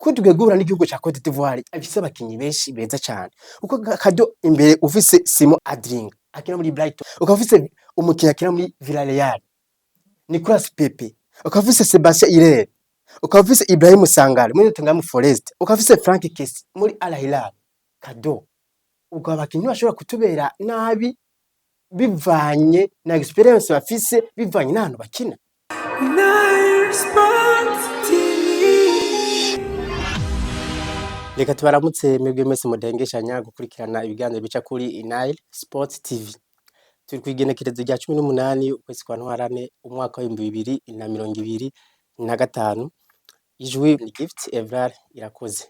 Ko tugiye guhura n'igihugu ca Cote d'Ivoire afise abakinyi benshi beza cane. Uko Kado, imbere ufise Simon Adingra akina muri Brighton, ukaba ufise umukinyi akina muri Villarreal Nicolas Pepe, ukaba ufise Sebastien Haller, ukaba ufise Ibrahim Sangare muri Nottingham Forest, ukaba ufise Franck Kessie muri Al Hilal. Kado, ubwo abakinyi bashobora kutubera nabi bivanye na expérience bafise, bivanye n'ahantu bakina. Nile Sports TV. Reka tubaramutse mwebwe mwese mudengeshanya gukurikirana ibiganiro bica kuri Nile Sports TV. Turi kw'igenekerezo rya 18 ukwezi kwa Ntwarante umwaka wa 2025. Ijwi ni Gift Evrar Irakoze.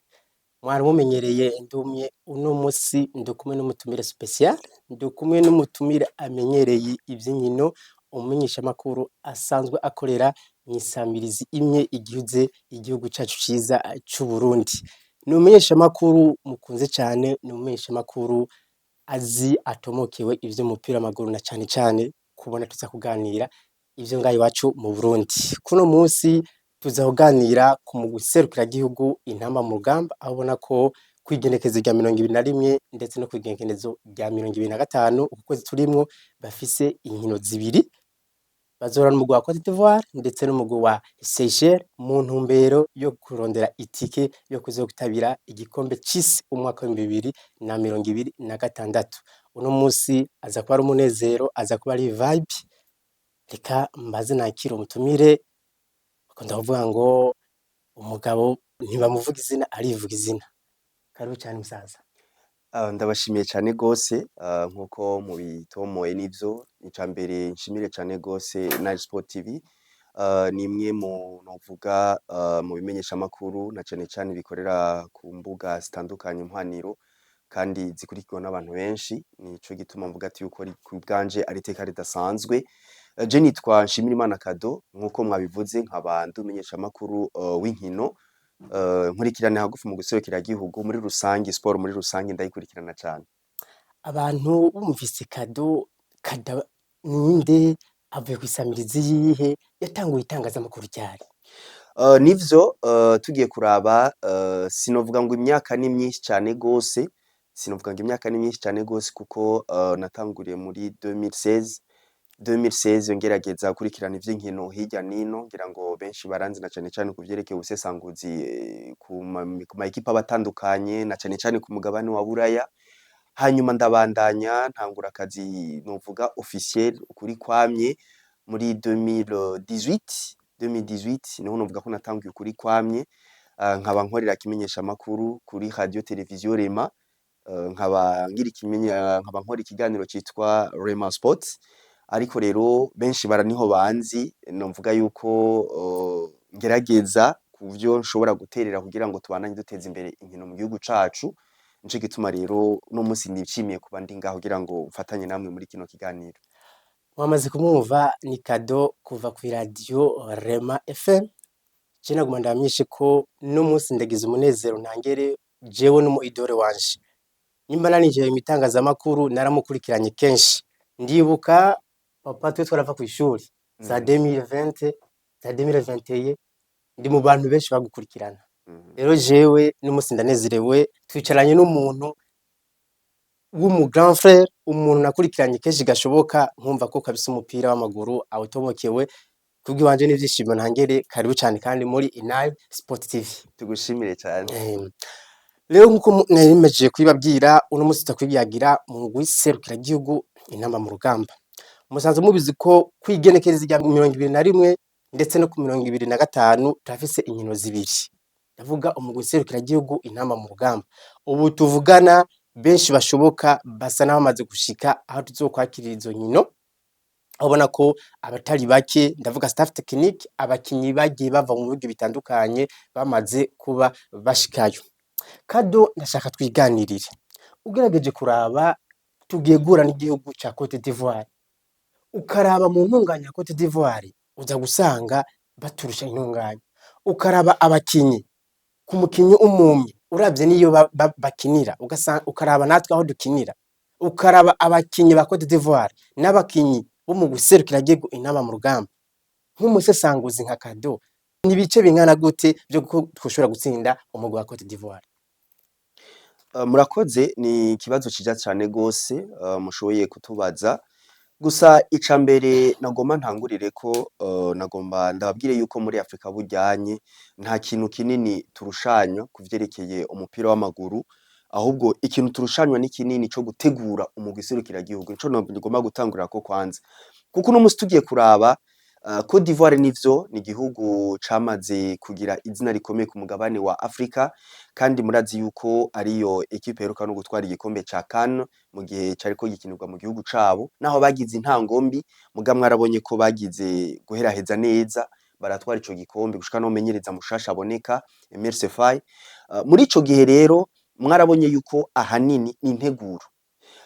Mwari mumenyereye ndumye, uno musi ndi kumwe n'umutumire spécial, ndi kumwe n'umutumire amenyereye ivy'inkino, umumenyeshamakuru asanzwe akorera mw'isamirizi imwe igize igihugu cacu ciza c'Uburundi. Ni umumenyeshamakuru mukunze cane, ni umumenyeshamakuru azi atomokewe ivy'umupira w'amaguru, na cane cane kubona tuza kuganira ivyo ngaha iwacu mu Burundi. Kuno musi tuza kuganira ku mugwi serukiragihugu Intamba mu Rugamba, aho ubona ko kw'igenekerezo rya 21 ndetse no kw'igenekerezo rya 25 uku kwezi turimwo bafise inkino zibiri bazohura n'umugwi wa Cote d'Ivoire ndetse n'umugwi wa Seychelles mu ntumbero yo kurondera itike yo kuzokwitabira igikombe c'isi umwaka wa 2026. Uno musi aza kuba ari umunezero, aza kuba ari vibe. Reka mbaze nakire umutumire. Bakunda kuvuga ngo umugabo ntibamuvuga izina, arivuga izina. Karibu cane musaza. Ndabashimiye cane gose nkuko mubitomoye nivyo. Ica mbere nshimire cane gose Nile Sport TV. Ni imwe mu novuga mu bimenyeshamakuru na cane cane bikorera ku mbuga zitandukanye mpwaniro kandi zikurikirwa n'abantu benshi. Nico gituma mvuga ati yuko ku bwanje ari iteka ridasanzwe. Je nitwa Nshimirimana Kado nkuko mwabivuze, nkaba ndi umumenyeshamakuru w'inkino, nkurikirana hagufi mu gihugu muri rusangi, sport muri rusangi ndayikurikirana cane. Abantu bumvise Kado, Kado ninde? Avuye kw'isamirizi yihe? Yatanguye itangazamakuru ryari? Nivyo, tugiye kuraba, sinovuga ngo imyaka ni myinshi cane gose, sinovuga ngo imyaka ni myinshi cane gose, kuko natanguriye muri 2016. 2016 ngerageza gukurikirana ivy'inkino hirya nino. Ngira ngo benshi baranzi na cane cane ku vyerekeye ubusesanguzi ku ma ekipe aba atandukanye, na cane cane ku mugabane wa Buraya. Hanyuma ndabandanya ntangura akazi novuga officiel ukuri kwamye muri 2018. 2018 niho novuga ko natanguye ukuri kwamye, nkaba nkorera kimenyeshamakuru kuri Radio Television Rema, nkaba ngira ikimenya, nkaba nkora ikiganiro citwa Rema Sports. Ariko rero benshi bara niho banzi, novuga yuko ngerageza kuvyo nshobora guterera kugira ngo tubandanye duteza imbere inkino mu gihugu cacu. Nico gituma rero uno musi nishimiye kuba ndi ngaho kugira ngo mfatanye namwe muri kino kiganiro. Mwamaze kumwumva, ni Kado kuva kw'iradiyo Rema FM. Je naguma ndabamenyeshe ko uno munsi ndagize umunezero ntangere. Jewe n'umu idole wanje, nimba narinjiye mu itangazamakuru naramukurikiranye kenshi. Ndibuka papa, twe twarava kw'ishuri za 2020, za 2021, ndi mu bantu benshi bagukurikirana. Rero jewe n'umunsi ndanezerewe, twicaranye n'umuntu w'umu grand frère, umuntu nakurikiranye kenshi gashoboka, nkumva ko kabisa umupira w'amaguru awutomokewe. Kubw'iwanje n'ivyishimo ntangere. Karibu cane kandi muri Inile Sport TV. Tugushimire cyane. Rero nkuko nari mpejeje kubibabwira, uno musi tuza kwiyagira mu mugwi serukiragihugu Intamba mu Rugamba. Musanzwe mubizi ko kw'igenekerezo rya 21 ndetse no ku 25 turafise inkino zibiri. Ndavuga umugwi serukiragihugu Intamba mu Rugamba. Ubu tuvugana benshi bashoboka basa n'abamaze gushika aho tuzokwakirira izo nkino. Aho ubona ko abatari bake, ndavuga staff technique, abakinyi bagiye bava mu bihugu bitandukanye bamaze kuba bashikayo. Kado, ndashaka twiganirire. Ugerageje kuraba, tugiye guhura n'igihugu ca Cote d'Ivoire. Ukaraba mu ntunganya ya Cote d'Ivoire, uza gusanga baturusha intunganya. Ukaraba abakinyi, ku mukinyi umumwe uravye niyo bakinira, ukaraba natwe aho dukinira, ukaraba abakinyi ba Cote d'Ivoire n'abakinyi bo mu guserukiragihugu Intamba mu Rugamba. Nk'umusesanguzi nka Kado, Ni ibice bingana gute vyo ko twoshobora gutsinda umugwi wa Cote d'Ivoire? Murakoze, ni ikibazo ciza cane gose mushoboye kutubaza. Gusa ica mbere nagomba ntangurire ko nagomba ndababwire yuko muri Afrika bujyanye nta kintu kinini turushanywa ku vyerekeye umupira w'amaguru, ahubwo ikintu turushanywa ni kinini co gutegura umugwi serukiragihugu. Nico ngomba gutangurira ko kwanza, kuko uno musi tugiye kuraba Cote d'Ivoire, nivyo, ni igihugu camaze kugira izina rikomeye ku mugabane wa Afrika, kandi murazi yuko ariyo ekipe iheruka no gutwara igikombe ca CAN mu gihe cariko gikinirwa mu gihugu cabo, naho bagize intango mbi, muga mwarabonye ko bagize guheraheza neza, baratwara ico gikombe gushika no menyereza mushasha aboneka, Emerse Faye. Muri ico gihe rero mwarabonye yuko ahanini ni integuro.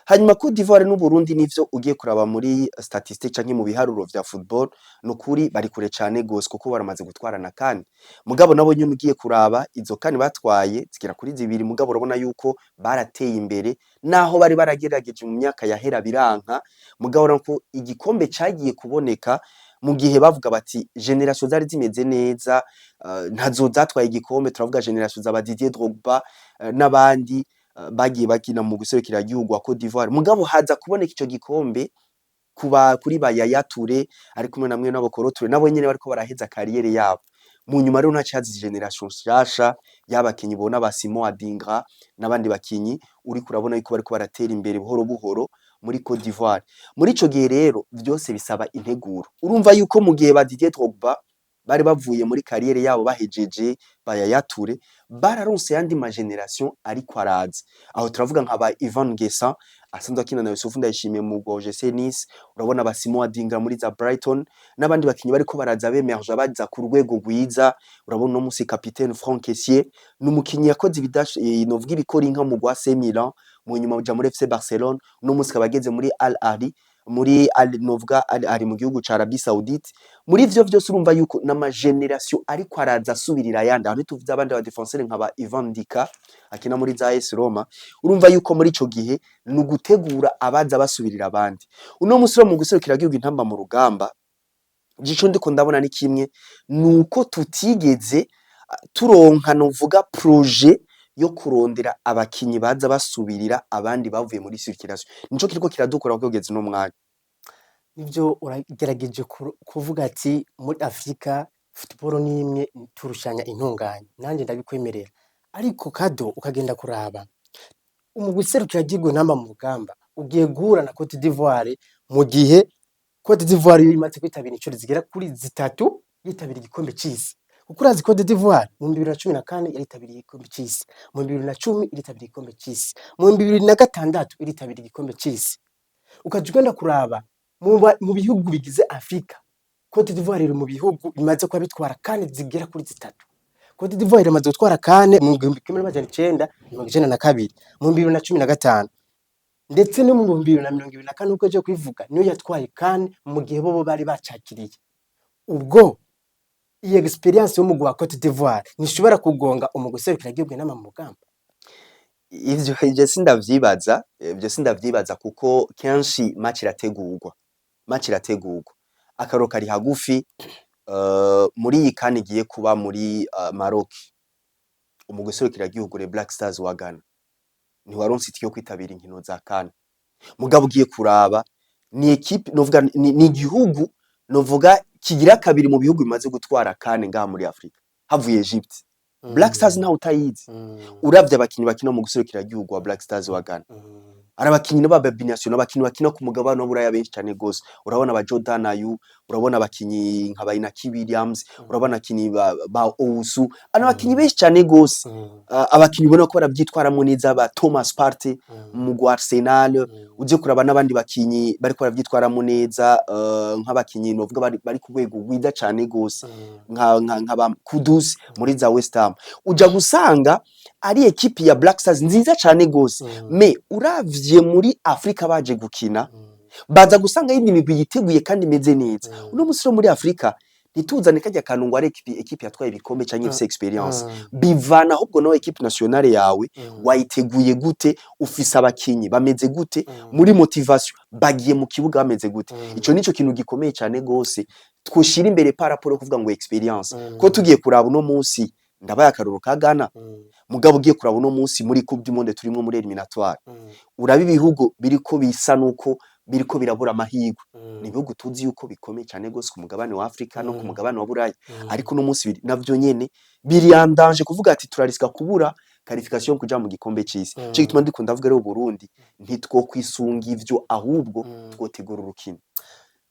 Hanyuma Cote d'Ivoire n'Uburundi, nivyo, ugiye kuraba muri statistique canke mu biharuro vya football, nukuri bari kure cane gose, kuko baramaze gutwara na CAN. Mugabo nabo nyene ugiye kuraba izo CAN batwaye zigera kuri zibiri, mugabo urabona yuko barateye imbere, naho bari baragerageje mu myaka yahera biranka. Mugabo urabona ko igikombe cagiye kuboneka mu gihe bavuga bati génération zari zimeze neza, ntazo zatwaye igikombe. Turavuga génération zaba Didier Drogba n'abandi bagiye bakina mu guserukira igihugu wa Cote d'Ivoire, mugabo haza kuboneka ico gikombe kuba kuri ba Yaya Touré ari kumwe namwe n'abo Kolo Touré, nabo nyene bariko baraheza carrière yabo. Mu nyuma rero ntaca haza génération nshasha y'abakinyi bona ba Simon Adingra n'abandi bakinyi uriko urabona yuko bariko baratera imbere buhoro buhoro muri Cote d'Ivoire. Muri ico gihe rero vyose bisaba integuro. Urumva yuko mu gihe ba Didier Drogba bari bavuye muri carrière yabo bahejeje, ba Yaya Touré, bararonse yandi ma génération ariko araza. Aho turavuga nka ba Ivan Nguessan asanzwe akina na Youssouf Ndayishimiye mu OGC Nice, urabona ba Simon Adingra muri za Brighton n'abandi bakinyi bariko baraza bemerja, baza ku rwego rwiza. Urabona uno musi capitaine Franck Kessié ni umukinyi yakoze ibidash novuga ibikora inka mu gwa AC Milan, mu nyuma uja muri FC Barcelone, uno musi akaba ageze muri Al Ahly, muri Al novuga Al Ahly mu gihugu ca Arabie Saoudite. Muri ivyo vyose urumva yuko n'ama génération ariko araza asubirira ayandi. Aho ntituvuze abandi ba défenseur nka ba Ivan Ndika akina muri za AS Roma. Urumva yuko muri ico gihe ni ugutegura abaza basubirira abandi. Uno musi wo mu guserukira igihugu Intamba mu Rugamba, ico ndiko ndabona ni kimwe, nuko tutigeze turonka novuga projet yo kurondera abakinyi baza basubirira abandi bavuye muri circulation. Nico kiriko kiradukora kugeza uno mwanya. Nivyo, uragerageje kuvuga ati muri Afrika football ni imwe, turushanya intunganye, nanjye ndabikwemerera. Ariko kado ukagenda kuraba umugwi serukiragihugu Intamba mu Rugamba ugiye guhura na Cote d'Ivoire, mu gihe Cote d'Ivoire yo imaze kwitabira incuro zigera kuri zitatu yitabira igikombe c'isi. Kuko urazi, Cote d'Ivoire mu 2014 yaritabiriye igikombe c'isi, mu 2010 iritabira igikombe c'isi, mu 2006 iritabira igikombe c'isi. Ukaja ugenda kuraba mu bihugu bigize Afrika, Cote d'Ivoire iri mu bihugu bimaze kuba bitwara kandi zigera kuri zitatu. Cote d'Ivoire iramaze gutwara CAN mu 1992, mu 2015, ndetse no mu 2024, uko ejo kwivuga niyo yatwaye CAN mu gihe bobo bari bacakiriye. Ubwo iyi expérience y'umugwi wa Cote d'Ivoire ntishobora kugonga umugwi serukiragihugu Intamba mu Rugamba? Ivyo sindavyibaza, kuko kenshi match irategurwa, match irategurwa. Akaro kari hagufi, muri iyi CAN igiye kuba muri Maroc, umugwi serukiragihugu Les Black Stars wa Ghana ntiwaronse itike yo kwitabira inkino za CAN. Mugabo ugiye kuraba ni équipe novuga ni igihugu novuga kigira kabiri mu bihugu bimaze gutwara CAN ngaha muri Afrika havuye Egypte. Black Stars ntawe utayizi. Uravye abakinyi bakina mu gihugu wa Black Stars wa Ghana, ari abakinyi n'aba binational, abakinyi bakina ku mugabane w'Uburaya benshi cane gose. Urabona ba Jordan Ayew, urabona abakinyi nka ba Inaki Williams, urabona abakinyi ba Owusu, ari abakinyi benshi cane gose. Abakinyi ubona ko baravyitwaramwo neza, ba Thomas Partey mu mugwi wa Arsenal. Uje kuraba n'abandi bakinyi bariko baravyitwaramwo neza, nk'abakinyi novuga bari ku rwego rwiza cane gose, nka ba Kudus muri za West Ham. Uja gusanga ari ekipi ya Black Stars nziza cane gose, mais uravye muri Afrika baje gukina, baza gusanga yindi migwi yiteguye kandi imeze neza. Uno musi wo muri Afrika ntituzane karya kantu ngo ari ekipe yatwaye ibikombe canke ifise expérience. Bivana ahubwo nawe équipe nationale yawe wayiteguye gute, ufise abakinyi bameze gute, muri motivation bagiye mu kibuga bameze gute. Ico nico kintu gikomeye cane gose. Twoshira imbere par rapport yo kuvuga ngo expérience, ko tugiye kuraba uno munsi, ndabaye akarorero ka Ghana, mugabo ugiye kuraba uno munsi muri Coupe du Monde turimwo, muri éliminatoire, uraba ibihugu biriko bisa nuko biriko birabura amahirwe, ni ibihugu tuzi yuko bikomeye cyane gose ku mugabane wa Afrika no ku mugabane wa Buraya, ariko uno munsi navyo nyene biri en danger, kuvuga ati turarisika kubura qualification kuja mu gikombe c'isi. Ico gituma ndiko ndavuga rero, Burundi ntitwokwisunga ivyo, ahubwo twotegura urukino.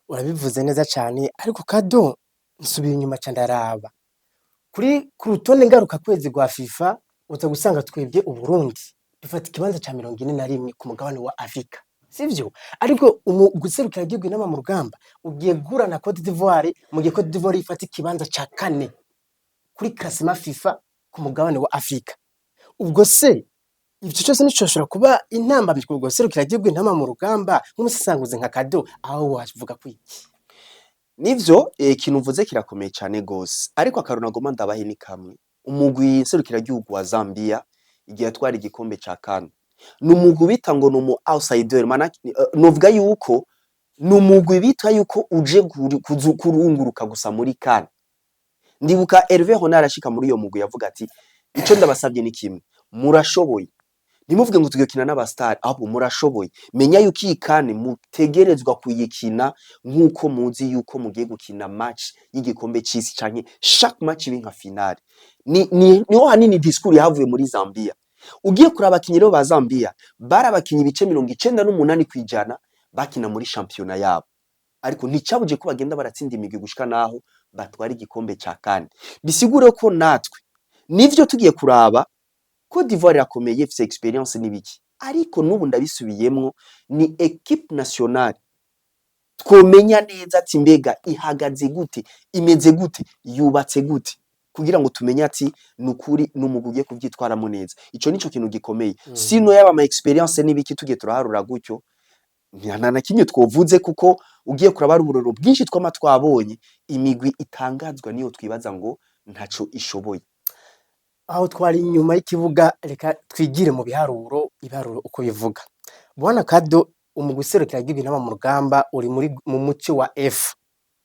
Urabivuze neza cyane, ariko Kado, nsubira inyuma ca ndaraba kuri ku rutonde ngaruka kwezi rwa FIFA, uza gusanga twebwe Uburundi dufata ikibanza ca 41 ku mugabane wa Afrika, sivyo? Ariko guserukira igihugu Intamba mu Rugamba ugiye guhura na Cote d'Ivoire, mu gihe Cote d'Ivoire ifata ikibanza ca kane kuri classement FIFA ku mugabane wa Afrika. Ubwo se ivyo cyose nicoshobora kuba intambamyi ku guserukira igihugu Intamba mu Rugamba? Nk'umusesanguzi nka Kado, aho wavuga kwiki? Nivyo, ikintu uvuze kirakomeye cane gose, ariko akarorero nagomba ndabahe ni kamwe. Umugwi nserukiragihugu wa Zambia, igihe yatwara igikombe ca CAN, ni umugwi bita ngo ni umu outsider, maana novuga yuko ni umugwi bita yuko uje kurunguruka gusa muri CAN. Ndibuka Hervé Renard ashika muri iyo mugwi yavuga ati: "Ico ndabasabye ni kimwe, murashoboye, ntimuvuge ngo tugiye gukina n'aba star, ahubwo murashoboye. Menya yuko iyi CAN mutegerezwa kuyikina nk'uko muzi yuko mugiye gukina match y'igikombe c'isi, canke chaque match ibe nka finale." Ni niho hanini discours yahavuye muri Zambia. Ugiye kuraba abakinyi rero ba Zambia, bari abakinyi ibice 98% bakina muri shampiyona yabo, ariko nticabuje ko bagenda baratsinda imigwi gushika naho batwara igikombe ca CAN. Bisigure ko natwe nivyo tugiye kuraba, Cote d'Ivoire irakomeye, ifise expérience n'ibiki, ariko n'ubu ndabisubiyemwo, ni équipe nationale twomenya neza ati mbega ihagaze gute, imeze gute, yubatse gute, kugira ngo tumenye ati nukuri n'umugwi ugiye kuvyitwaramo neza. Ico nico kintu gikomeye. Sino yaba ama expérience n'ibiki, tugiye turaharura gutyo, nta na kimwe twovuze, kuko ugiye kuraba ari uburorero bwinshi twama twabonye, imigwi itangazwa niyo twibaza ngo ntaco ishoboye. Aho twari inyuma y'ikibuga, reka twigire mu biharuro, ibiharuro uko bivuga. Bwana Kado, umugwi userukira igihugu Intamba mu Rugamba uri muri mu muce wa F.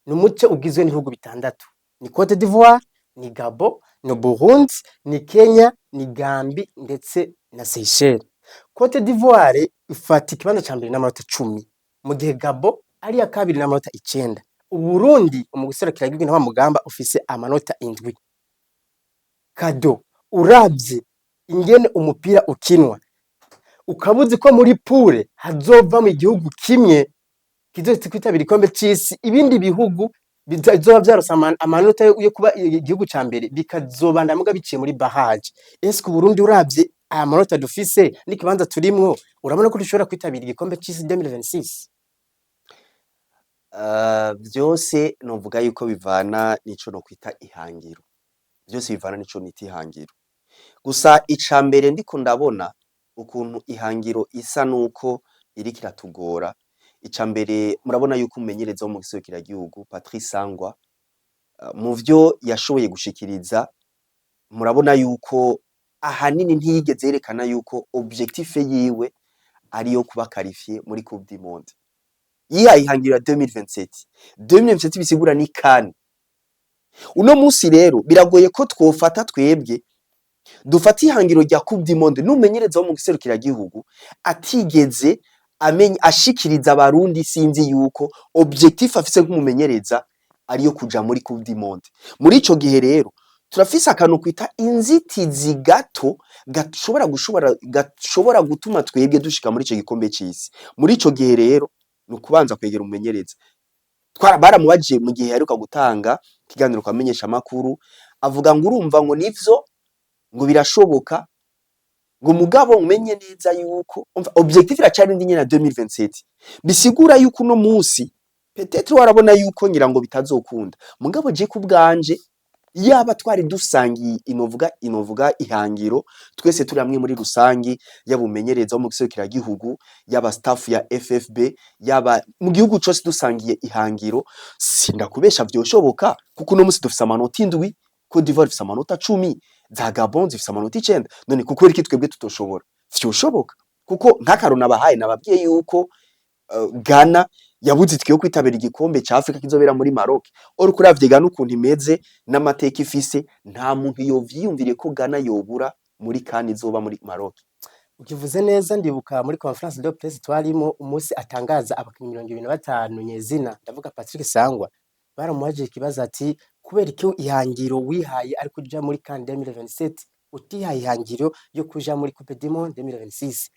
Ni umuce ugizwe n'ibihugu bitandatu: ni Cote d'Ivoire, ni Gabon, ni Burundi, ni Kenya, ni Gambie ndetse na Seychelles. Cote d'Ivoire ifata ikibanza ca mbere n'amanota 10, mu gihe Gabon ari iya kabiri n'amanota 9. Uburundi, umugwi userukira igihugu Intamba mu Rugamba, ufise amanota 7. Kado, uravye ingene umupira ukinwa, ukaba uzi ko muri poule hazovamwo igihugu kimwe kizoza kwitabira igikombe c'isi, ibindi bihugu bizoba vyaronse amanota yo kuba igihugu ca mbere bikazobandanya muga biciye muri barrage. Est-ce que Uburundi, uravye aya manota dufise n'ikibanza turimwo, urabona ko dushobora kwitabira igikombe c'isi 2026? Vyose novuga yuko bivana n'ico nokwita ihangiro. Vyose bivana n'ico nita ihangiro. Gusa ica mbere ndiko ndabona ukuntu ihangiro isa nuko iriko iratugora. Ica mbere, murabona yuko umumenyereza wo mu giserukiragihugu Patrice Sangwa, mu vyo yashoboye gushikiriza, murabona yuko ahanini ntiyigeze yerekana yuko objectif yiwe ariyo kuba qualifié muri Coupe du Monde. Yihaye ihangiro ya 2027. 2027 bisigura ni CAN. Uno musi rero biragoye ko twofata twebwe dufata ihangiro rya Coupe du Monde n'umumenyereza wo mu giserukiragihugu atigeze amenya ashikiriza Abarundi sinzi yuko objectif afise nk'umumenyereza ariyo kuja muri Coupe du Monde. Muri ico gihe rero turafise akantu kwita inzitizi gato gashobora gutuma twebwe dushika muri ico gikombe c'isi. Muri ico gihe rero ni ukubanza kwegera umumenyereza. Baramubajije mu gihe yaheruka gutanga ikiganiro kwa menyeshamakuru, avuga ngo urumva ngo nivyo, ngo birashoboka, ngo mugabo umenye neza yuko umva objectif iracari indi nyene ya 2027. Bisigura yuko uno musi peut-être warabona yuko ngira ngo bitazokunda, mugabo je kubwanje, yaba twari dusangiye inovuga ihangiro twese turi hamwe muri rusangi, yaba umumenyereza wo mu giserukiragihugu, yaba staff ya FFB, yaba mu gihugu cose dusangiye ihangiro, sindakubesha vyoshoboka, kuko uno musi dufise amanota 7, Cote d'Ivoire ifise amanota 10, za Gabon zifise amanota 9. None kuko iki twebwe tutoshobora? Vyoshoboka, kuko nk'akaro nabahaye, nababwiye yuko Ghana Yabuze itike yo kwitabira igikombe ca Afrika kizobera muri Maroc. Or kuravye Ghana ukuntu imeze n'amateka ifise, nta muntu yovyiyumviriye ko Ghana yobura muri CAN izoba muri Maroc. Ukivuze neza. Ndibuka muri conférence de presse twarimo umunsi atangaza abakinyi 25 nyezina, ndavuga Patrick Sangwa, baramuhajije ikibazo ati: "Kubera iki ihangiro wihaye ari kuja muri CAN 2027, utihaye ihangiro yo kuja muri Coupe du Monde 2026?"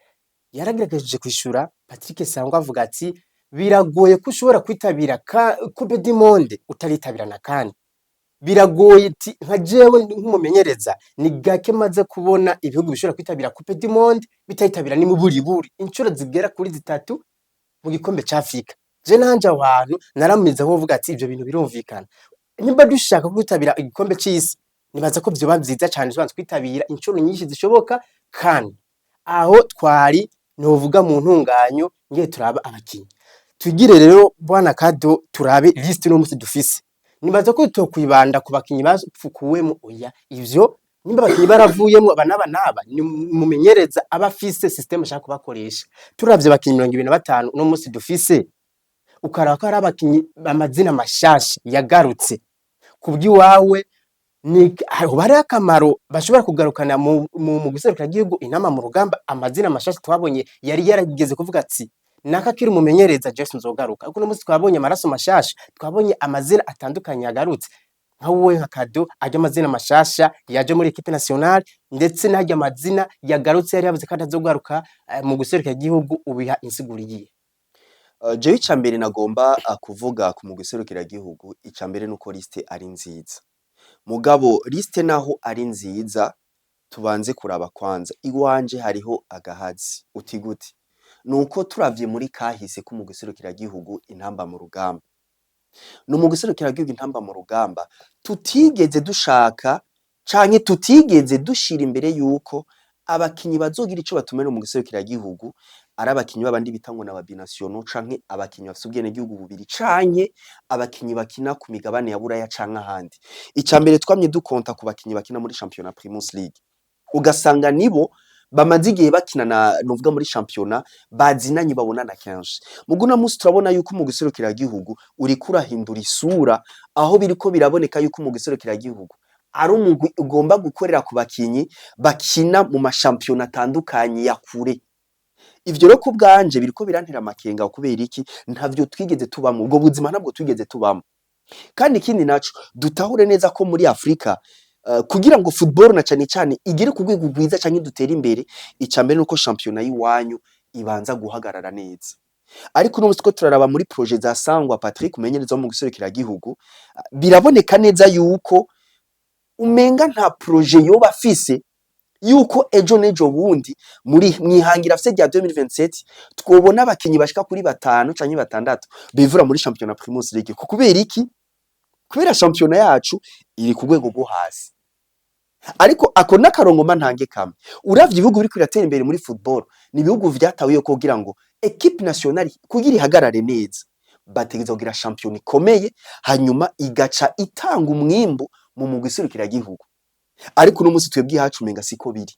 Yaragerageje kwishura Patrick Sangwa, avuga ati: "Biragoye ko ushobora kwitabira Coupe du Monde utaritabira na CAN. Biragoye." Ati: "Nka jewe nk'umumenyereza, ni gake maze kubona ibihugu bishobora kwitabira Coupe du Monde bitayitabira n'imiburiburi inshuro zigera kuri zitatu mu gikombe ca Afrika." Je nanje aho hantu naramize nkuvuga ati: "Ivyo bintu birumvikana. Nimba dushaka kwitabira igikombe c'isi, nibaza ko vyoba vyiza cane tubanza kwitabira inshuro nyinshi zishoboka CAN." Aho twari novuga mu ntunganyo ngiye turaba abakinyi. Tugire rero, bwana Kado, turabe liste no musi dufise. Nibaza ko tokwibanda ku bakinyi bafukuwemo. Oya, ivyo nimba abakinyi baravuyemo aba n'aba n'aba, ni mumenyereza aba afise système ashaka kubakoresha. Turavye abakinyi 25 uno musi dufise, ukaraba ko hari abakinyi amazina mashasha yagarutse, kubw'iwawe ni hoba hariho akamaro bashobora kugarukana mu gihugu Intama mu Rugamba, amazina mashasha twabonye yari yarageze kuvuga ati: "Naka akiri umumenyereza, jewe nzogaruka"? Ariko uno musi twabonye amaraso mashasha, twabonye amazina atandukanye yagarutse. Nka wowe nka Kado, arya amazina mashasha yaje muri équipe nationale, ndetse n'arya amazina yagarutse yari yavuze ko atazogaruka mu guserukira igihugu, ubiha insiguro iyihe? Jewe icambere nagomba kuvuga ku mugwi serukiragihugu, icambere nuko liste ari nziza. Mugabo liste naho ari nziza, tubanze kuraba kwanza. Iwanje hariho agahazi. Uti gute? Nuko turavye muri kahise k'umugwi serukiragihugu Intamba mu Rugamba. Ni umugwi serukiragihugu Intamba mu Rugamba tutigeze dushaka canke tutigeze dushira imbere yuko abakinyi bazogira ico batumira mu giserukiragihugu ari abakinyi babandi bita ngo n'aba binationaux, canke abakinyi bafise ubwenegihugu bubiri, canke abakinyi bakina ku migabane ya Buraya canke ahandi. Ica mbere, twamye dukonta ku bakinyi bakina muri championnat Primus League, ugasanga nibo bamaze igihe bakina na novuga muri championnat, bazinanye, babonana kenshi. Mugu uno musi turabona yuko mu giserukiragihugu uriko urahindura isura, aho biriko biraboneka yuko mu giserukiragihugu ari umugwi ugomba gukorera ku bakinyi bakina mu mashampiyona atandukanye ya kure. Ivyo rero ku bwanje biriko birantera amakenga. Kubera iki? Ntavyo twigeze tubamwo, ubwo buzima ntabwo twigeze tubamwo. Kandi ikindi naco, dutahure neza ko muri Afrika, kugira ngo football na cane cane igere ku rwego rwiza canke dutere imbere, ica mbere nuko championnat y'iwanyu ibanza guhagarara neza. Ariko uno musi ko turaraba muri projet za Sangwa Patrick, umenyereza wo mu giserukiragihugu, biraboneka neza yuko umenga nta projet yoba afise yuko ejo n'ejo bundi muri mwihangira afise rya 2027 twobona abakinyi bashika kuri batanu canke batandatu bivura muri championnat Primus League. Kubera iki? Kubera championnat yacu iri ku rwego rwo hasi. Ariko ako n'akarongo mba ntange kamwe: uravye ibihugu biriko biratera imbere muri football, ni ibihugu vyatahuye ko kugira ngo équipe nationale kugira ihagarare neza, bategerezwa kugira championnat ikomeye, hanyuma igaca itanga umwimbu mu mugwi serukiragihugu. Ariko uno musi twebwe ihacu umenga siko biri.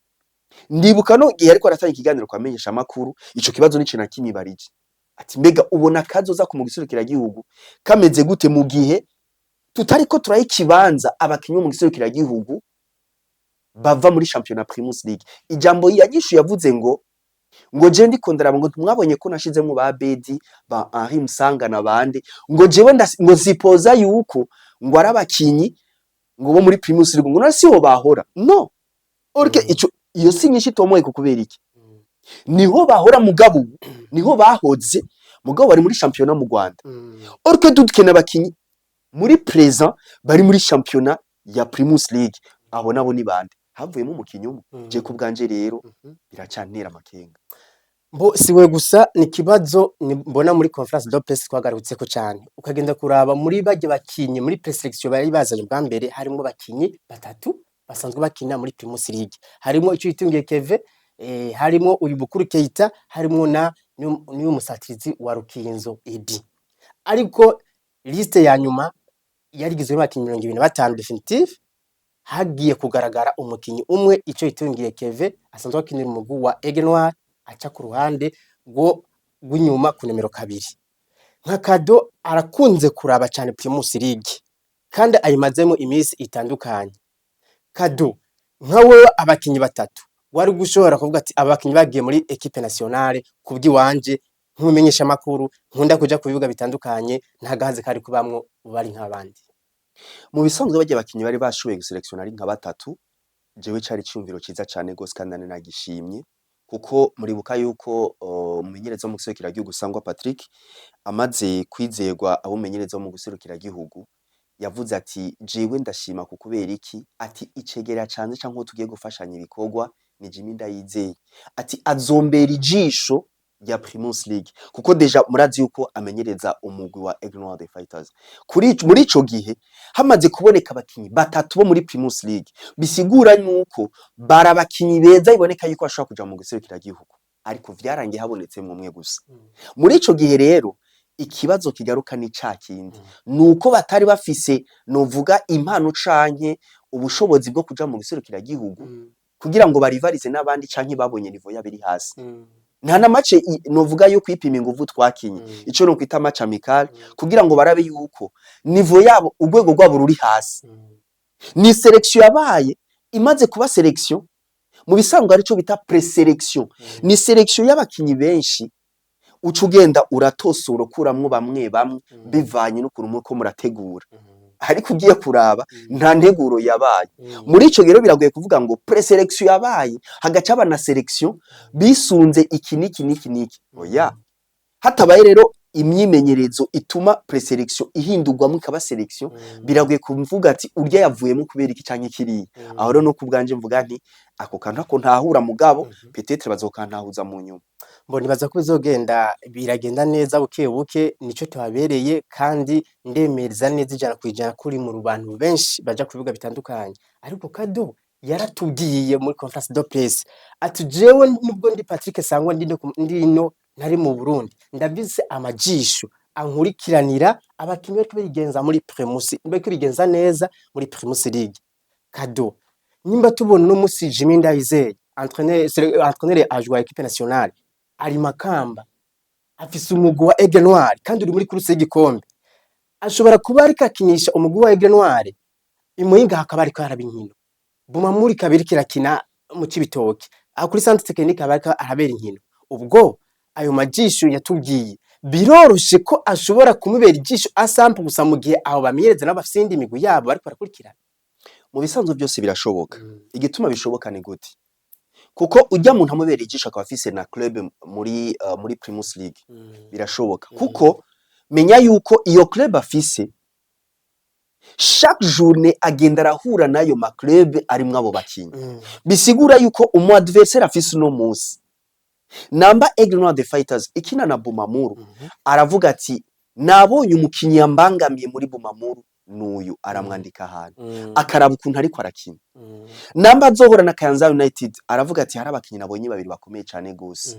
Ndibuka no gihe ariko aratanga ikiganiro kwa menyesha makuru, ico kibazo nico nakimibarije ati: "Mbega ubona kazoza ku mugwi serukiragihugu kameze gute mu gihe tutariko turaha ikibanza abakinyi bo mu giserukiragihugu bava muri championnat Primus League?" Ijambo yanyishu yavuze ngo: "Je ndiko ndaraba ngo mwabonye ko nashizemwo ba Bedi, ba Henri Musanga na bande, ngo jewe ngo sipoza yuko ngo ari abakinyi ngo bo muri Primus League, ngo none siho bahora." No orke ico iyo si nyinshi itomoye. Kubera iki? Niho bahora, mugabo ubu niho bahoze, mugabo bari muri championnat mu Rwanda. Orke dukena abakinyi muri présent bari muri championnat ya Primus League. Abo nabo ni bande? Havuyemo umukinyi umwe. Je ku bwanje rero biracantera amakenga. Mbo siwe gusa, ni ikibazo mbona muri conférence de presse twagarutseko cyane. Ukagenda kuraba muri bajya bakinyi muri présélection bari bazanye bwa mbere, harimo bakinyi batatu basanzwe bakina muri Primus League, harimo icyo yitungiye Keve, harimo uyu Bukuru Keita, harimo na n'uyu musatirizi wa Rukinzo Edi. Ariko liste ya nyuma yarigizwe n'abakinyi 25 définitif, hagiye kugaragara umukinyi umwe, icyo yitungiye Keve, asanzwe akinira umugwi wa Aigle Noir, aca ku ruhande rwo rw'inyuma ku nimero 2. Nka Kado arakunze kuraba cyane Primus League kandi ayimazemo iminsi itandukanye. Kado, nka wewe, abakinyi batatu wari gushobora kuvuga ati abakinyi bagiye muri équipe nationale, kubw'iwanje nk'umumenyesha makuru nkunda kuja ku bibuga bitandukanye, nta gahazi kari kubamwo, bari nk'abandi? Mu bisanzwe barya abakinyi bari bashoboye gusélectionna ari nka batatu, jewe cari iciyumviro ciza cane gose kandi nari nagishimye, kuko muribuka yuko umumenyereza wo mu gihugu Sangwa Patrick amaze kwizerwa abo umumenyereza wo mu gihugu, yavuze ati: "Jewe ndashima ku kubera iki?" Ati: "Icegera canje canke uwo tugiye gufashanya ibikorwa ni Jimmy Ndayizeye." Ati: "Azombera ijisho rya Primus League," kuko déjà murazi yuko amenyereza umugwi wa Aigle Noir the Fighters. Kuri muri ico gihe hamaze kuboneka abakinyi batatu bo muri Primus League, bisigura yuko bari abakinyi beza, biboneka yuko bashobora kuja mu gihugu, ariko vyarangiye habonetsemwo umwe gusa. Muri ico gihe rero ikibazo kigaruka ni ca kindi, nuko batari bafise, novuga, impano canke ubushobozi bwo kuja mu gihugu kugira ngo barivarize n'abandi, canke babonye niveau yabo iri hasi. Nta na match novuga yo kwipima inguvu twakinye, ico no kwita match amical, kugira ngo barabe yuko niveau yabo, urwego rwabo ruri hasi. Ni sélection yabaye, imaze kuba sélection, mu bisanzwe arico bita présélection, ni sélection y'abakinyi benshi, uca ugenda uratosora, ukuramwo bamwe bamwe bivanye n'ukuntu muriko murategura. Ariko ugiye kuraba, nta nteguro yabaye. Muri ico gihe rero biragoye kuvuga ngo présélection yabaye, hagaca haba na sélection bisunze iki n'iki n'iki n'iki. Oya, hatabaye rero imyimenyerezo ituma présélection ihindurwamwo ikaba sélection, biragoye kuvuga ati urya yavuyemo kubera iki canke kiriya. Aho rero no kubwanje mvuga nti ako kantu ako ntahura, mugabo peut-être bazokantahuza mu nyuma. Mbona nibaza ko bizogenda biragenda neza buke buke, nico tuhabereye. Kandi ndemeza neza 100% ko uri mu bantu benshi baja ku bibuga bitandukanye. Ariko Kado yaratubwiye muri conférence de presse ati: "Jewe nubwo ndi Patrick Sangwa, ndino ntari mu Burundi, ndafise amajisho ankurikiranira abakinyi bariko bigenza muri Primus, bariko bigenza neza muri Primus League." Kado, nimba tubona uno musi Jimmy Ndayizeye, entraîneur adjoint wa équipe nationale, ari Makamba, afise umugwi wa Aigle Noir kandi uri muri course y'igikombe, ashobora kuba ariko akinisha umugwi wa Aigle Noir, imuyinga hakaba ariko haraba inkino, Bumamuri kabiri kirakina mu Cibitoke, aho kuri centre technique aba ariko arabera inkino. Ubwo ayo majisho yatubwiye, biroroshe ko ashobora kumubera ijisho asample gusa mu gihe abo bamenyereza nabo bafise iyindi migwi yabo bariko barakurikirana? Mu bisanzwe byose birashoboka. Igituma bishoboka ni gute? Kuko ujya muntu amubera ijisho akaba afise na club muri Primus League, birashoboka, kuko menya yuko iyo club afise, chaque journée agenda arahura n'ayo ma club arimwo abo bakinyi. Bisigura yuko umu adversaire afise uno munsi, namba Aigle Noir the Fighters ikina na Bumamuru, aravuga ati: "Nabonye umukinyi yambangamiye muri Bumamuru nuyu." Aramwandika ahantu, akaraba ukuntu ariko arakina. Namba azohura na Kayanza United, aravuga ati: "Hari abakinyi nabonye babiri bakomeye cane gose,"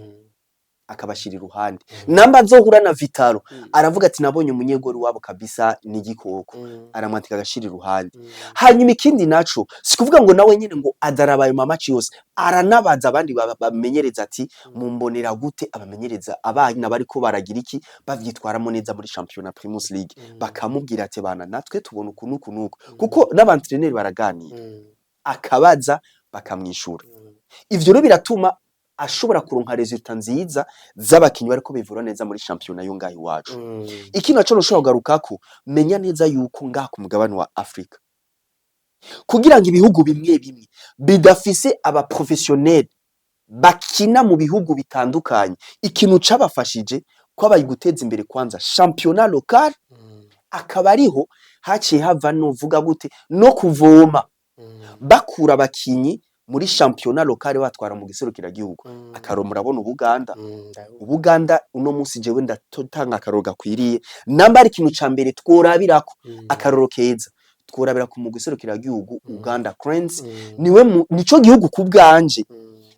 akabashira iruhande. Namba azohura na Vitalo, aravuga ati: "Nabonye umunyegori wabo kabisa ni igikoko," aramwandika agashira iruhande. Hanyuma ikindi naco, si kuvuga ngo nawe nyene ngo adaraba ayo ma match yose, aranabaza abandi bamenyereza ati: "Mumbonera gute abamenyereza abana bariko baragira iki, bavyitwaramo neza muri championnat Primus League?" Bakamubwira ati: "Bana, natwe tubona uku nuku nuku," kuko n'abantreneri baraganira, akabaza bakamwishura. Ivyo rero biratuma ashobora kuronka résultat nziza z'abakinyi bariko bivura neza muri championnat yo ngaha iwacu. Ikindi naco noshobora kugarukako, menya neza yuko ngaha ku mugabane wa Afrika, kugira ngo ibihugu bimwe bimwe bidafise aba professionnel bakina mu bihugu bitandukanye, ikintu cabafashije kwabaye guteza imbere kwanza championnat local, akaba ariho haciye hava, novuga gute, no kuvoma, bakura abakinyi muri championnat local batwara mu giserukiragihugu. Akaro murabona Ubuganda. Ubuganda uno munsi, jewe ndatanga akaroro gakwiriye, namba ari ikintu ca mbere tworabirako, akaroro keza tworabira ku mugwi serukiragihugu Uganda Cranes. Niwe nico gihugu ku bwanje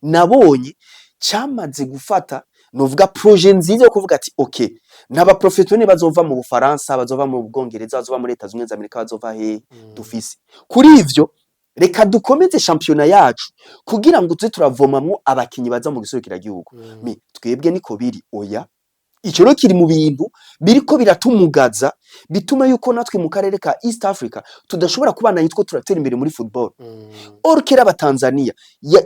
nabonye camaze gufata, novuga, projet nziza yo kuvuga ati: "Okay, n'aba professionnel bazova mu Bufaransa, bazova mu Bwongereza, bazova muri Leta Zunze Amerika, bazova hehe, dufise kuri ivyo, reka dukomeze championnat yacu kugira ngo tuze turavomamwo abakinyi baza mu giserukiragihugu." Mi twebwe niko biri? Oya. Ico rero kiri mu bintu biriko biratumugaza, bituma yuko natwe mu karere ka East Africa tudashobora kubana yitwo turatera imbere muri football. Or kera abatanzania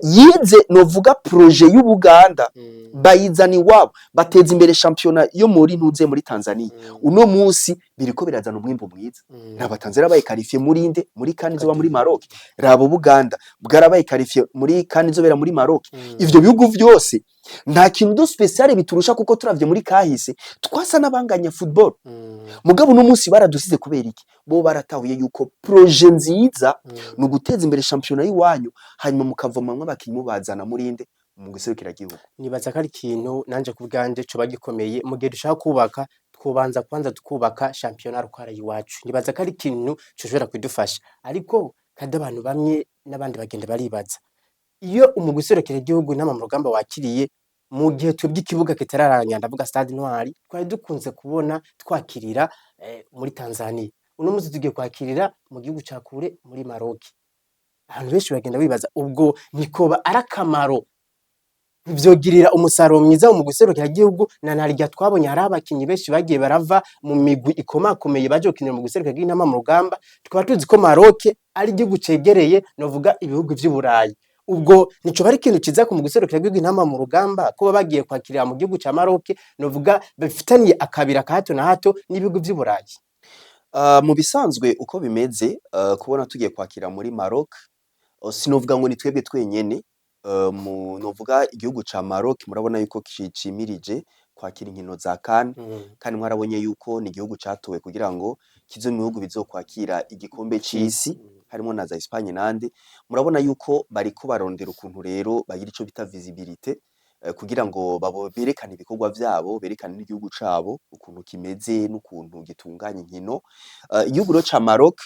yize novuga projet y'Ubuganda, bayizana iwabo, bateza imbere shampiyona yo muri ntuze muri Tanzania. Uno munsi biriko birazana umwimbu mwiza. N'abatanzania baye qualifié muri inde, muri CAN izoba muri Maroc. Raba Ubuganda bwarabaye qualifié muri CAN izobera muri Maroc. Ivyo bihugu vyose nta kintu de spécial biturusha, kuko turavye muri kahise twasa n'abanganya football. Mugabo uno munsi baradusize. Kubera iki? Bo baratahuye yuko projet nziza ni uguteza imbere shampiyona y'iwanyu, hanyuma mukavomamwo abakinyi, mubazana muri inde, mu gihugu. Nibaza ko ari ikintu nanje ku bwanje coba gikomeye. Mu gihe dushaka kubaka, twobanza kwanza tukubaka shampiyona locale y'iwacu. Nibaza ko ari ikintu coshobora kudufasha. Ariko kandi abantu bamwe n'abandi bagenda baribaza iyo umugwi igihugu Intama mu Rugamba wakiriye, mu gihe twebwe ikibuga kitararangira, ndavuga Stade Intwari, twari dukunze kubona twakirira muri Tanzania. Uno munsi tugiye kwakirira mu gihugu ca kure, muri Maroc. Abantu benshi bagenda bibaza ubwo ntikoba ari akamaro, ntivyogirira umusaruro mwiza mu gihugu, na narya twabonye hari abakinyi benshi bagiye barava mu migwi ikomakomeye baje gukinira mu gihugu Intama mu Rugamba. Tukaba tuzi ko Maroc ari igihugu cegereye novuga ibihugu vy'Uburayi. Ubwo nicoba ari ikintu ciza ku mugwi gihugu Intama mu Rugamba kuba bagiye kwakirira mu gihugu ca Maroc, novuga bifitaniye akabira ka hato na hato n'ibihugu vy'Uburayi? Mu bisanzwe uko bimeze, kubona tugiye kwakira muri Maroc, sinovuga ngo ni twebwe twenyene. Mu novuga igihugu ca Maroc, murabona yuko cimirije kwakira inkino za CAN, kandi mwarabonye yuko ni igihugu catowe kugira ngo kize mu bihugu bizokwakira igikombe c'isi, harimo na za Espagne nande. Murabona yuko bariko barondera ukuntu rero bagira ico bita visibilité, kugira ngo berekane ibikorwa vyabo, berekane n'igihugu cabo ukuntu kimeze n'ukuntu gitunganya inkino. Igihugu rero ca Maroc,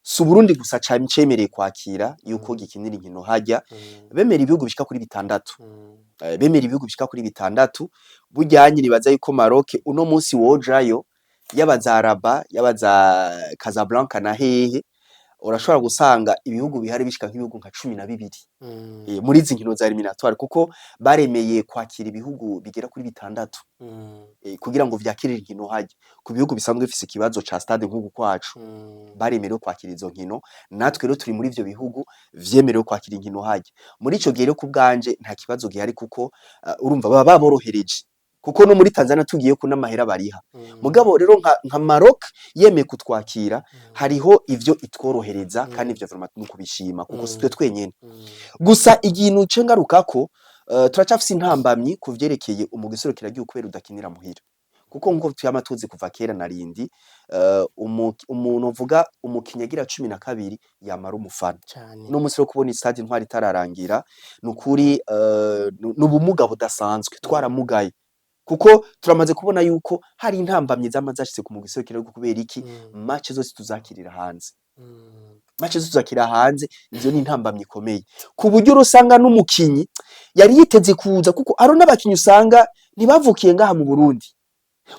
si Uburundi gusa cemereye kwakira yuko gikinira inkino harya, bemera ibihugu bishika kuri 6. Bemera ibihugu bishika kuri 6. Burya nibaza yuko Maroc uno munsi wojayo, yaba za Rabat, yaba za Casablanca na hehe, urashobora gusanga ibihugu bihari bishika nk'ibihugu nka 12 muri izi nkino za éliminatoires, kuko baremeye kwakira ibihugu bigera kuri 6 kugira ngo vyakirire inkino harya. Ku bihugu bisanzwe bifise ikibazo ca stade nk'uku kwacu, baremerewe kwakira izo nkino. Natwe rero turi muri ivyo bihugu vyemerewe kwakira inkino harya. Muri ico gihe rero, ku bwanje nta kibazo gihari, kuko urumva baba baborohereje, kuko no muri Tanzania tugiye ko n'amahera bariha. Mugabo rero nka Maroc yemeye kutwakira, hariho ivyo itworohereza, kandi ivyo vraiment ni ukubishima, kuko si twe twenyene gusa. Ikintu ce ngarukako, turacafise intambamyi ku vyerekeye umugwi serukiragihugu, kubera udakinira muhira, kuko nkuko tuyama tuzi kuva kera na rindi, umuntu uvuga umukinyi agira 12 yamara umufana. Cane. Uno munsi wo kubona stade Intwari itararangira, nukuri n'ubumuga budasanzwe, twaramugaye, kuko turamaze kubona yuko hari intambamyi zama zashitse ku mugwi serukiragihugu. Kubera iki? Match zose tuzakirira hanze. Match zose tuzakira hanze, ivyo ni intambamyi ikomeye, ku buryo usanga n'umukinyi yari yiteze kuza, kuko hariho n'abakinyi usanga ntibavukiye ngaha mu Burundi,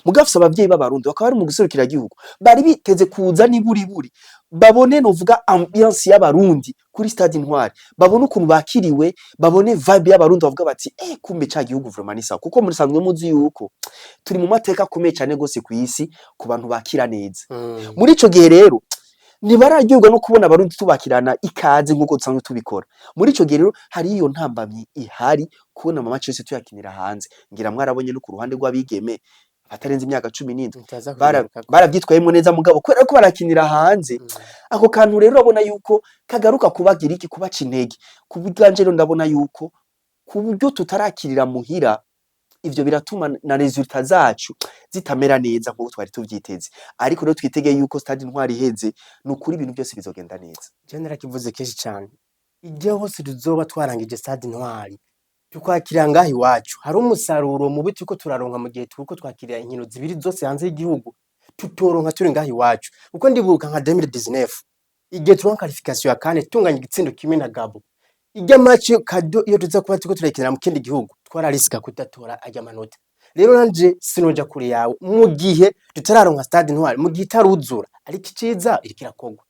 mugabo afise abavyeyi b'Abarundi, bakaba bari mu gihugu, bari biteze kuza niburiburi babone novuga ambiance y'Abarundi kuri stade Intwari, babone ukuntu bakiriwe, babone vibe y'Abarundi, bavuga bati: "Eh, kumbe ca gihugu vraiment ni sawa." Kuko musanzwe muzi yuko turi mu mateka akomeye cane gose kw'isi ku bantu bakira neza. Muri ico gihe rero ntibararyoherwa no kubona Abarundi tubakirana ikaze nk'uko dusanzwe tubikora. Muri ico gihe rero hari iyo ntambamyi ihari, kubona ama match yose tuyakinira hanze. Ngira mwarabonye no ku ruhande rw'abigeme batarenze imyaka 17, Ntaza kubigarukako. baravyitwayemwo neza, mugabo kubera ko barakinira hanze, ako kantu rero urabona yuko kagaruka kubagira iki, kubaca intege. Ku bwanje rero ndabona yuko ku buryo tutarakirira muhira, ivyo biratuma na résultats zacu zitamera neza nkuko twari tuvyiteze. Ariko rero twitege yuko stade Intwari iheze, nukuri ibintu byose bizogenda neza. Je narakivuze kenshi cane, igihe hose tuzoba twarangije stade Intwari tukwakira ngaha iwacu, hari umusaruro mubi turiko turaronka mu gihe turiko twakirira inkino zibiri zose hanze y'igihugu, tutoronka turi ngaha iwacu. Kuko ndibuka nka 2019, igihe turonka qualification ya CAN, tunganya igitsindo kimwe na Gabo, irya match kado iyo tuza kuba turiko turayikinira mu kindi gihugu, twararisika kudatora arya manota. Rero nanje sinoja kure yawe, mu gihe tutararonka stade Intwari, mu gihe itaruzura, ariko iciza iriko irakorwa,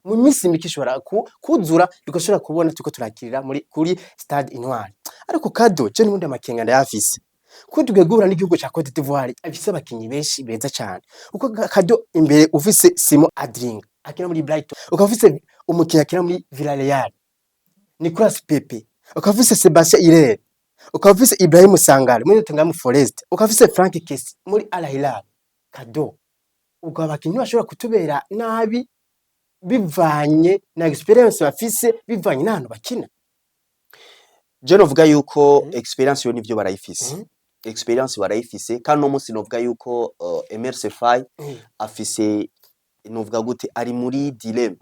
mu minsi mike ishobora kuzura, tugashobora kubona turiko turakirira muri kuri stade Intwari. Ariko kado je n'ubundi amakenga ndayafise. Kuko tugiye guhura n'igihugu ca Cote d'Ivoire afise abakinyi benshi beza cane. Kuko Kado, imbere ufise Simon Adingra akina muri Brighton, ukaba ufise umukinyi akina muri Villarreal Nicolas Pepe, ukaba ufise Sebastien Haller, ukaba ufise Ibrahim Sangare muri Nottingham Forest, ukaba ufise Franck Kessie muri Al Hilal. Kado, ubwo abakinyi bashobora kutubera nabi bivanye na expérience bafise, bivanye n'ahantu bakina. Je novuga yuko expérience yo nivyo barayifise. Expérience barayifise, kandi no munsi novuga yuko Emerse Faé afise, novuga gute, ari muri dilemme.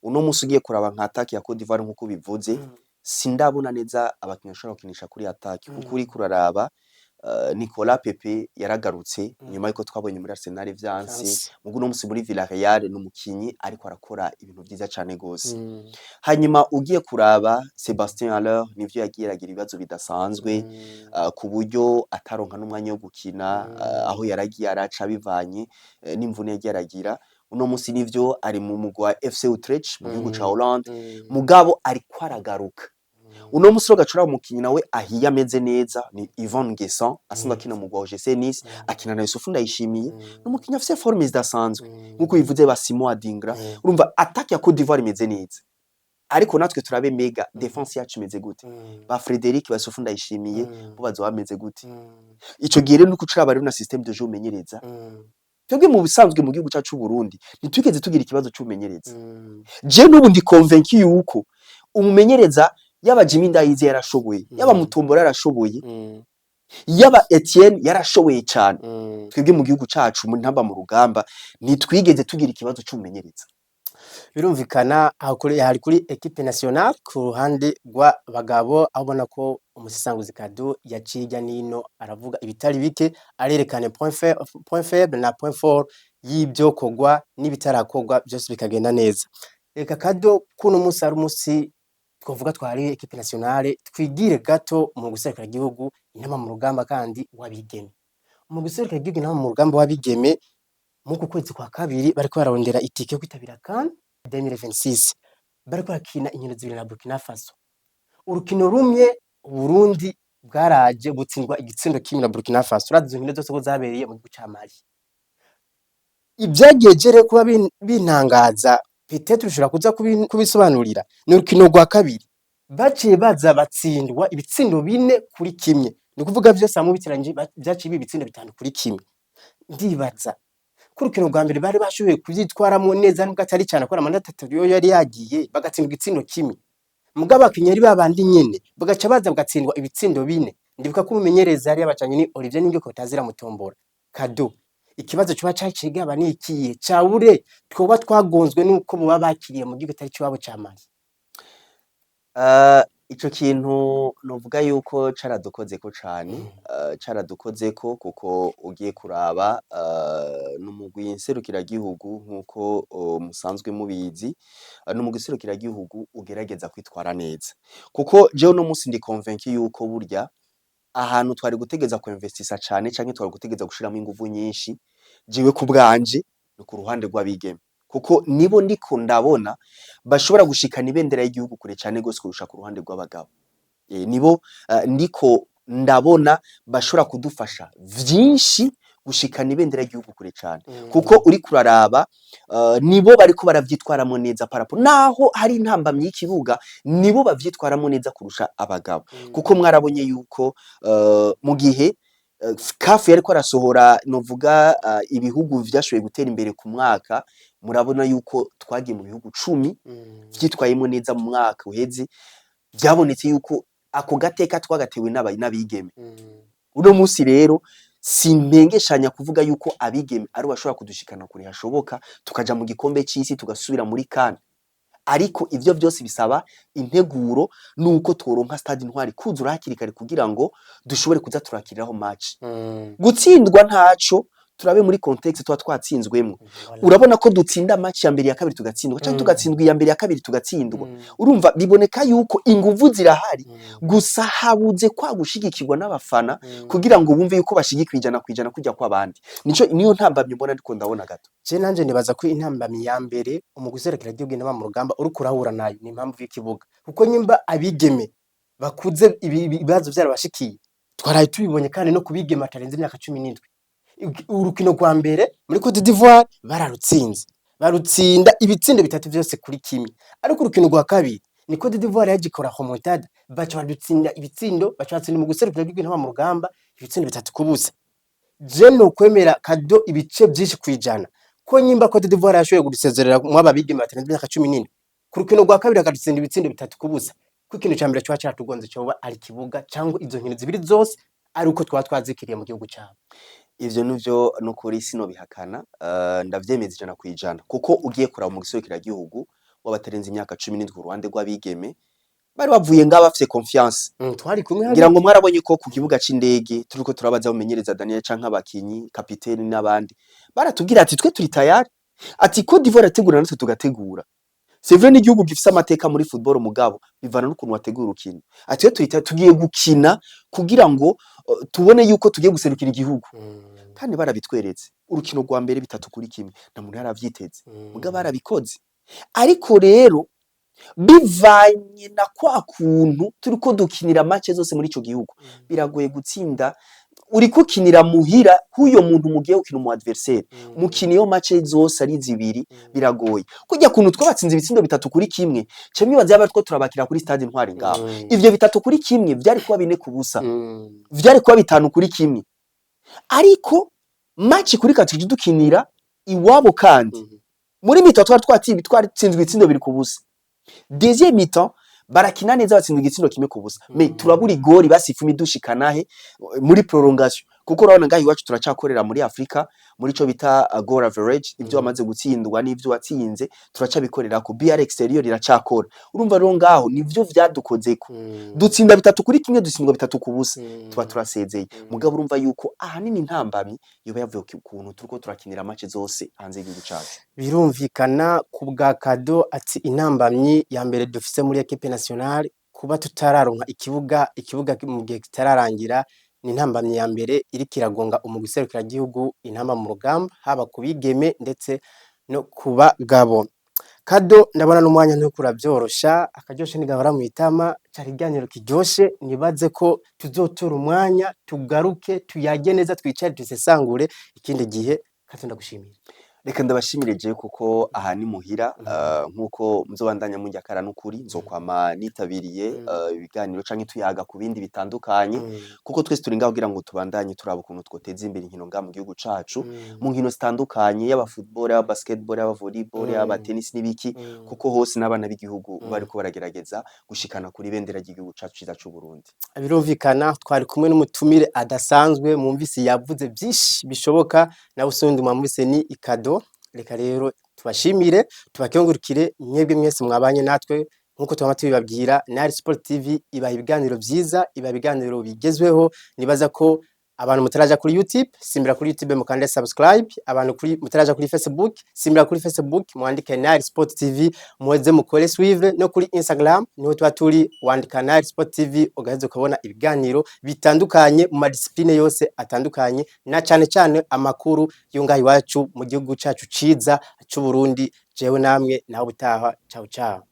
Uno munsi ugiye kuraba nka attaque ya Cote d'Ivoire, nkuko bivuze, sindabona neza abakinyi bashobora gukinisha kuri attaque, kuko uriko uraraba Nicolas Pepe yaragarutse nyuma yuko twabonye muri Arsenal vyanse. Vyanse. Mugu uno munsi muri Villarreal ni umukinyi ariko arakora ibintu vyiza cane gose. Hanyuma ugiye kuraba Sebastien Haller, nivyo yagiye aragira ibibazo bidasanzwe ku buryo ataronka n'umwanya wo gukina, aho yaragiye araca bivanye n'imvune yagiye aragira. Uno munsi nivyo ari mu mugwi wa FC Utrecht mu gihugu ca Hollande, mugabo ariko aragaruka. Uno munsi rero gacura umukinyi nawe ahiye ameze neza ni Ivan Nguessan, asanzwe akina mu mugwi wa OGC Nice, akina na Yusufu Ndayishimiye. Ni umukinyi afise forme zidasanzwe, nkuko bivuze ba Simon Adingra. Urumva attaque ya Cote d'Ivoire imeze neza, ariko natwe turabe mega défense yacu imeze gute? Ba Frederic, ba Yusufu Ndayishimiye, bo bazoba bameze gute? Ico gihe rero nuko ucuraba rero na système de jeu umenyereza. Twebwe mu bisanzwe mu gihugu cacu c'u Burundi ntitwigeze tugira ikibazo c'ubumenyereza. Je n'ubu ndi convaincu yuko umumenyereza, yaba Jimmy Ndayize yarashoboye, yaba Mutombora yarashoboye, yaba Etienne yarashoboye cane. Twebwe mu gihugu cacu mu ntamba mu rugamba ntitwigeze tugira ikibazo c'umumenyereza. Birumvikana, aho kuri hari kuri équipe nationale ku ruhande rw'abagabo, aho ubona ko umusesanguzi Kado yaciye hirya nino, aravuga ibitari bike, arerekana point faible na point fort y'ibyo kogwa n'ibitarakorwa, byose bikagenda neza. Reka Kado, kuno munsi ari umunsi twavuga twari équipe nationale, twigire gato mu guserukira igihugu intama mu rugamba kandi wabigeme. Mu guserukira igihugu intama mu rugamba wabigeme, muku kwezi kwa kabiri bariko bararondera itike yo kwitabira CAN 2026, bariko barakina inkino zibiri na Burkina Faso. Urukino rumwe Burundi bwaraje butsindwa igitsindo kimwe na Burkina Faso. Urazi izo nkino zose ko zabereye mu gihugu ca Mali. Ibyagiye rero kuba bintangaza, peut-être ushobora kuza kubisobanurira, ni urukino rwa kabiri baciye baza batsindwa ibitsindo 4-1, ni ukuvuga vyose hamwe ubiteranyije vyaciye biba ibitsindo 5-1. Ndibaza ko urukino rwa mbere bari bashoboye kuvyitwaramwo neza, nubwo atari cane, kubera amanota 3 yo yari yagiye, bagatsindwa igitsindo kimwe, mugabo abakinyi ari babandi nyene bagaca baza bagatsindwa ibitsindo 4. Ndibuka ko umumenyereza yari yabacanye ni Olivier Niyongeko batazira Mutombora. Kado, ikibazo coba caciye gaba ni ikihe? Cabure twoba twagonzwe nuko boba bakiriye mu gihugu atari iwabo ca Mali? Ico kintu novuga yuko caradukozeko cane, caradukozeko kuko ugiye kuraba n'umugwi nserukiragihugu, nkuko musanzwe mubizi, n'umugwi nserukiragihugu ugerageza kwitwara neza, kuko jewe uno musi ndi convaincu yuko burya ahantu twari gutegeza kuinvestisa cane canke twari gutegeza gushiramwo inguvu nyinshi, jewe ku bwanje ni ku ruhande rw'abigeme, kuko nibo ndiko ndabona bashobora gushikana ibendera y'igihugu kure cane gose kurusha ku ruhande rw'abagabo. Nibo ndiko ndabona bashobora kudufasha vyinshi gushikana ibendera ry'igihugu kure cane, kuko uriko uraraba nibo bariko baravyitwaramwo neza par rapport naho hari intambamyi y'ikibuga, nibo bavyitwaramwo neza kurusha abagabo, kuko mwarabonye yuko mu gihe CAF yariko arasohora, novuga ibihugu vyashoboye gutera imbere ku mwaka, murabona yuko twagiye mu bihugu 10 vyitwayemwo neza mu mwaka uheze. Vyabonetse yuko ako gateka twagatewe n'abigeme. Uno musi rero simpengeshanya kuvuga yuko abigeme ari bashobora kudushikana kure hashoboka, tukaja mu gikombe c'isi, tugasubira muri CAN, ariko ivyo vyose bisaba integuro, nuko tworonka stade Intwari kuzura hakiri kare kugira ngo dushobore kuza turakiriraho match. Gutsindwa ntaco, turabe muri contexte tuba twatsinzwemwo. Urabona ko dutsinda match ya mbere, ya kabiri tugatsindwa, canke tugatsindwa iya mbere, ya kabiri tugatsindwa. Urumva biboneka yuko inguvu zirahari, gusa habuze kwa gushigikirwa n'abafana kugira ngo bumve yuko bashigikiwe 100% kujya kw'abandi. Nico niyo ntambamyi mbona ndiko ndabona gato. Je nanje nibaza ko intambamyi ya mbere umugwi userukira igihugu intama mu rugamba uriko urahura nayo ni impamvu y'ikibuga, kuko nyimba abigeme bakuze ibibazo vyarabashikiye. Twaraye tubibonye kandi no kubigeme batarenze imyaka 17. Urukino rwa mbere muri Cote d'Ivoire bararutsinze, barutsinda ibitsindo 3 vyose kuri 1, ariko urukino rwa kabiri ni Cote d'Ivoire yaje ikora remontada, baca badutsinda ibitsindo, baca batsinda mu guserukira igihugu Intamba mu rugamba ibitsindo 3-0. Je nokwemera Kado ibice vyinshi kwijana ko nyimba Cote d'Ivoire yashoboye kudusezerera mw'aba bigeme batarenze imyaka 17, ku rukino rwa kabiri akadutsinda ibitsindo 3-0, ko ikintu ca mbere coba caratugonze coba ari ikibuga, cangwa izo nkino zibiri zose ari uko twaba twazikiriye mu gihugu cabo. Ivyo nivyo, nukuri sinobihakana, ndavyemeza 100%, kuko ugiye kuraba mu gihugu w'abatarenze imyaka 17 ku ruhande rw'abigeme, bari bavuye ngaho bafise confiance. Twari kumwe. Ngira ngo mwarabonye ko ku kibuga c'indege turiko turabaza mumenyereza Daniel canke abakinyi, kapiteni n'abandi, baratubwira ati: "Twe turi tayari", ati: "Cote d'Ivoire irategura, natwe tugategura. C'est vrai, n'igihugu gifise amateka muri football, mugabo bivana n'ukuntu wategura urukino." Ati: "Twe turi tayari, tugiye gukina kugira ngo tubone yuko tugiye guserukira igihugu." Kandi barabitweretse. Urukino rwa mbere 3-1, nta muntu yari avyiteze, mugabo barabikoze. Ariko rero bivanye na kwa kuntu turiko dukinira match zose muri ico gihugu, biragoye gutsinda uriko ukinira muhira h'uyo muntu mugiye gukina, umu adversaire mukina iyo match zose ari zibiri, biragoye. Kurya kuntu twabatsinze ibitsindo 3-1, ce mwibaza yaba two turabakira kuri stade Intwari ngaho, ivyo 3-1 vyari kuba 4-0, vyari kuba 5-1. Ariko match kuri katuje dukinira iwabo, kandi muri mi-temps twari twatsinze, twaritsinzwe ibitsindo 2-0. Deuxième mi-temps barakina neza, batsinda igitsindo 1-0, mais turabura igori basifuma idushikana he muri prolongation. Kuko urabona ngaho iwacu turacakorera muri Afrika muri ico bita goal average, ivyo wamaze gutsindwa n'ivyo watsinze turacabikorera ko BR exterior iracakora. Urumva rero ngaho nivyo vyadukozeko, dutsinda 3-1, dutsindwa 3-0, tuba turasezeye. Mugabo urumva yuko ahanini intambamyi yoba yavuye ku kuntu turiko turakinira match zose hanze y'igihugu cacu. Birumvikana ku bwa Kado, ati intambamyi ya mbere dufise muri équipe nationale, kuba tutararonka ikibuga, ikibuga mu gihe kitararangira, ni intambamyi ya mbere iriko iragonga umugwi serukiragihugu Intamba mu rugamba, haba ku bigeme ndetse no ku bagabo. Kado, ndabona n'umwanya nturiko uravyorosha, akaryoshe ntigahora mw'itama. Cari ikiganiro kiryoshe, nibaze ko tuzotora umwanya tugaruke tuyage neza, twicare dusesangure ikindi gihe. Kado, ndagushimiye. Reka ndabashimire jewe, kuko aha ni muhira. Nkuko muzobandanya munjya kara, n'ukuri nzokwama nitabiriye ibiganiro canke tuyaga ku bindi bitandukanye, kuko twese turi ngaho kugira ngo tubandanye turaba ukuntu twoteza imbere inkino ngaha mu gihugu cacu, mu nkino zitandukanye, yaba football, yaba basketball, yaba volleyball, yaba tennis n'ibiki, kuko hose n'abana b'igihugu bariko baragerageza gushikana kuri bendera ry'igihugu cacu ciza c'u Burundi. Birumvikana, twari kumwe n'umutumire adasanzwe, mwumvise yavuze byinshi bishoboka, nawe usundi mwamvise ni Ikado. Reka rero tubashimire, tubakengurukire mwebwe mwese mwabanye natwe. Nkuko twama tubibabwira, Nari Sport TV ibaha ibiganiro vyiza, ibaha ibiganiro bigezweho. Nibaza ko abantu mutaraja kuri YouTube, simbira kuri YouTube mukande subscribe. Abantu kuri mutaraja kuri Facebook, simbira kuri Facebook mwandike Nari Sport TV, muheze mukore suivre. No kuri Instagram niho tuba turi, wandika Nari Sport TV ugaheza ukabona ibiganiro bitandukanye mu ma discipline yose atandukanye, na cane cane amakuru yo ngaha iwacu mu gihugu cacu ciza c'u Burundi. Jewe namwe naho butaha, ciao ciao.